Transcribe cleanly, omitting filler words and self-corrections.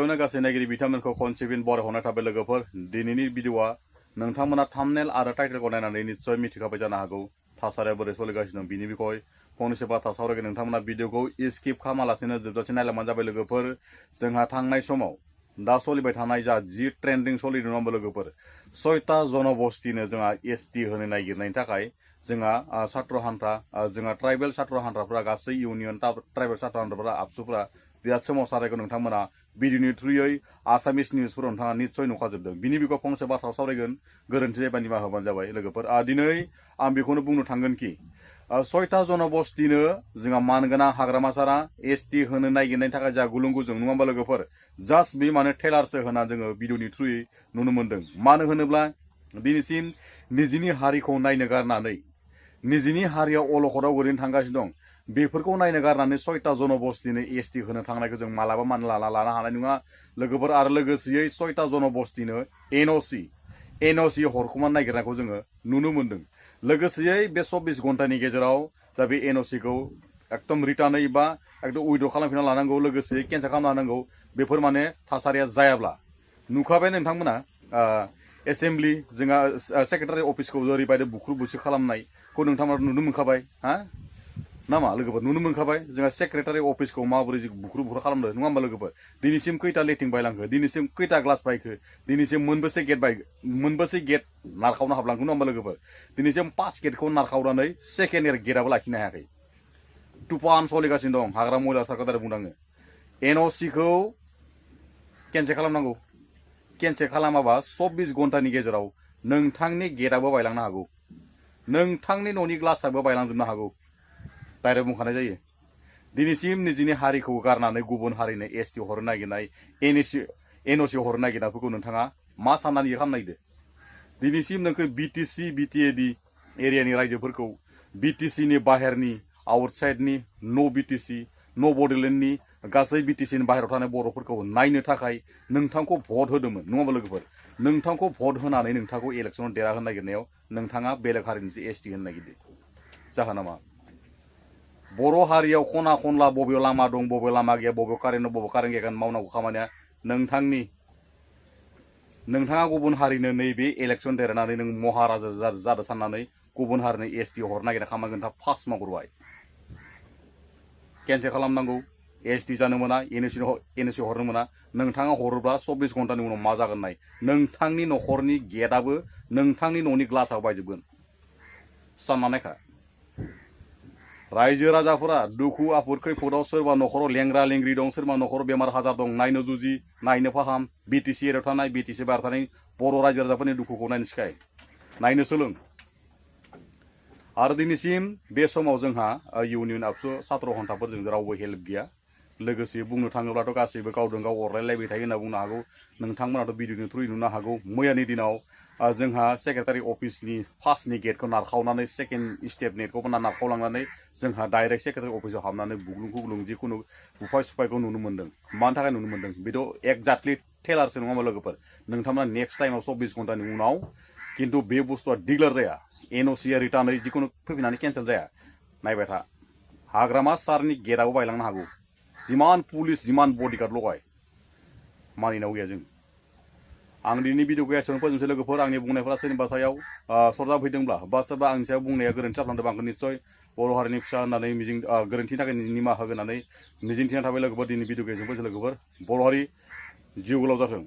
गिबियावनो गासै नायगिरि बिथांमोनखौ खनसेबिन बरायहरनाय थाबाय लोगोफोर। दिनैनि भिडिअआ नोंथांमोना थाम्बनेल आरो टाइटेलखौ नायनानै निस्सय मिथिखाबाय जानो हागौ थासारिया बोरै सोलिगासिनो दं बिनि बिखय फंनैसो बाथ्रा सावरायगोन। नोंथांमोना भिडिअखौ स्किप खालामालासिनो जोबजासिम नायलांबानो जाबाय लोगोफोर। जोंहा थांनाय समाव दा सोलिबाय थानाय जा जि ट्रेन्डिं सोलिदों नङा होमबा लोगोफोर, 6टा जनबस्तिनो जोंहा एसटि होनो नागिरनायनि थाखाय जोंहा छात्र हान्जा, जोंहा ट्राइबेल छात्र हान्जाफोरा गासै इउनियन ट्राइबेल छात्र हान्जाफोरा आबसुफोरा बिराद सोमावसारनायखौ नोंथांमोना भिडिअनि थ्रुयै आसामिस निउसफोराव नोंथाङा निस्सय नुखाजोबदों। बिनि बिखय फंसे बाथ्रा सावरायगोन, गोरोन्थि जायोबा निमाहा होबानो जाबाय लोगोफोर। दिनै आं बेखौनो बुंनो थांगोन कि 6टा जनबस्तिनो जोंहा मानगोनां हाग्रामासारा एसटि होनो नागिरनायनि थाखाय जा गुलुं गुजुं नङा होमबा लोगोफोर, जास्ट बे माने टेलारसो होना जोङो भिडिअनि थ्रुयै नुनो मोन्दों। मानो होनोब्ला दिनैसिम निजिनि हारिखौ नायनो गारनानै निजिनि हारिया अलखदाव ओरैनो थांगासिनो दं। बेफोरखौ नायनो गारनानै 6टा जनबस्तिनो एसटि होनो थांनायखौ जों मालाबा लानो हानाय नङा लोगोफोर। आरो लोगोसेयै 6टा जनबस्तिनो एनअसि हरखुमान नागिरनायखौ जोङो नुनो मोन्दों। लोगोसेयै बे 24 घन्टानि गेजेराव जा बे एनअसिखौ एकदम रिटार्नै बा एकदम उइड्र खालामफिनना लानांगौ, लोगोसे केन्सेल खालामना होनांगौ। बेफोर माने थासारिया जायाब्ला नुखाबाय नोंथांमोना एसेम्ब्लि जोंहा सेक्रेटारि अफिसखौ ओरैबायदि बुख्रु बुसि खालामनायखौ नोंथांमोना नुनो मोनखाबाय नामा लोगोफोर, नुनो मोनखाबाय जोंहा सेक्रेटारि अफिसखौ माबोरै बुख्रु खालामदों नङा होमबा लोगोफोर। दिनैसिम खैथा लेटिं बायलांखो, दिनैसिम खैथा ग्लास बायखो, दिनैसिम मोनबेसे गेट नारखावनो हाबलांखो नङा होमबा लोगोफोर। दिनैसिम 5 गेटखौ नारखावनानै सेकेन्ड गेटआबो लाखिनो हायाखै। तुफान सोलिगासिनो दं। हाग्रा महिला सरकारा बुंदाङो एनअसिखौ केन्सेल खालामनांगौ। केन्सेल खालामाबा 24 घन्टानि गेजेराव नोंथांनि गेटआबो बायलांनो हागौ, नोंथांनि न'नि ग्लासाबो बायलांजोबनो हागौ। डाइरेक्ट बुंखानाय जायो। दिनैसिम निजिनि हारिखौ गारनानै गुबुन हारिनो एसटि हरनो नागिरनाय, एनअसि हरनो नागिरनायफोरखौ नोंथाङा मा साननानै खालामनो नागिरदों? दिनैसिम नोंखौ बिटिसि बिटिएडि एरियानि रायजोफोरखौ, बिटिसिनि बाहेरनि आउटसाइडनि न' बिटिसि न' बड'लेण्डनि गासै बिटिसिनि बाहेरायाव थानाय बर'फोरखौ नायनो थाखाय नोंथांखौ भट होदोंमोन नङा होमबा लोगोफोर। नोंथांखौ भट होनानै नोंथांखौ इलेक्सनाव देरहाहोनो नागिरनायाव नोंथाङा बेलेग हारिनिसो एसटि होनो नागिरदों। जाहोना मा? बर' हारियाव खना खनला बबेयाव लामा दं, बबेयाव लामा गैया, बबेयाव कारेन्ट दं, बबेयाव कारेन्ट गैया, मावनांगौ खामानिया नोंथाङा गुबुन हारिनो नैबे इलेक्सन देरहानानै नों महाराजा जादों साननानै गुबुन हारिनो एसटि हरनो नागिरना खामानिखौ नोंथाङा फार्स्ट मावग्रोबाय। केन्सेल खालामनांगौ, एसटि जानो मोना, एनअसि हरनो मोना। नोंथाङा हरोब्ला 24 घन्टानि उनाव मा जागोन नाय, नोंथांनि न'खरनि गेटआबो नोंथांनि न'नि ग्लासाव बायजोबगोन। सानना नायखा। रायजो राजाफोरा दुखु आफोद खैफोदाव सोरबा न'खराव लेंग्रा लेंग्रि दं, सोरबा न'खराव बेमार आजार दं, नायनो जुजि, नायनो फाहाम। बिटिसि एरियाव थानाय, बिटिसि बाहेराव थानाय बर' रायजो राजाफोरनि दुखुखौ नायनो सिखाय, नायनो सोलों। आरो दिनैसिम बे समाव जोंहा इउनियन आबसु छात्र हान्जाफोरजों रावबो हेल्प गैया। लोगोसे बुंनो थाङोब्लाथ' गासैबो गावजों गाव अरलायलायबाय थायो होनना बुंनो हागौ। नोंथांमोनाथ' भिडिअनि थ्रुयै नुनो हागौ। मैयानि दिनाव जोंहा सेक्रेटारि अफिसनि फार्स्टनि गेटखौ नारखावनानै सेकेन्ड स्टेप नेटखौ नारखावलांनानै जोंहा डाइरेक्ट सेक्रेटारि अफिसाव हाबनानै बुग्लुं जिखुनु बुफाय सुफायखौ नुनो मोन्दों। मानि थाखाय नुनो मोन्दों? बेथ' एक्जाक्टलि टेलारसो नङा होमबा लोगोफोर। नोंथांमोना नेक्स्ट टाइमाव 24 घन्टानि उनाव खिन्थु बे बुस्थुआ डिक्लेयार जाया, एनअसिया रिटार्नै जिखुनु फैफिननानै केन्सेल जाया। नायबाय था, हाग्रामा सारनि गेटआबो बायलांनो हागौ। जिमान पुलिस, जिमान बडिगार्ड लगाय, मानिनाव गैया जों। आं दिनैनि भिडिअखौ एसेयावनो फोजोबनोसै लोगोफोर। आंनि बुंनायफोरा सोरनिबा सायाव सरजाफैदोंब्ला बा सोरबा आंनि सायाव बुंनाया गोरोन्थि जाफ्लांदोंबा आंखौ निस्सय बर' हारिनि फिसा होननानै गोरोन्थिनि थाखाय निमाहा होगोन होननानै मिजिंथिनाय थाबाय लोगोफोर। दिनै भिडिअखौ एसेयावनो फोजोबनोसै लोगोफोर। बर' हारि जिउ गोलाव जाथों।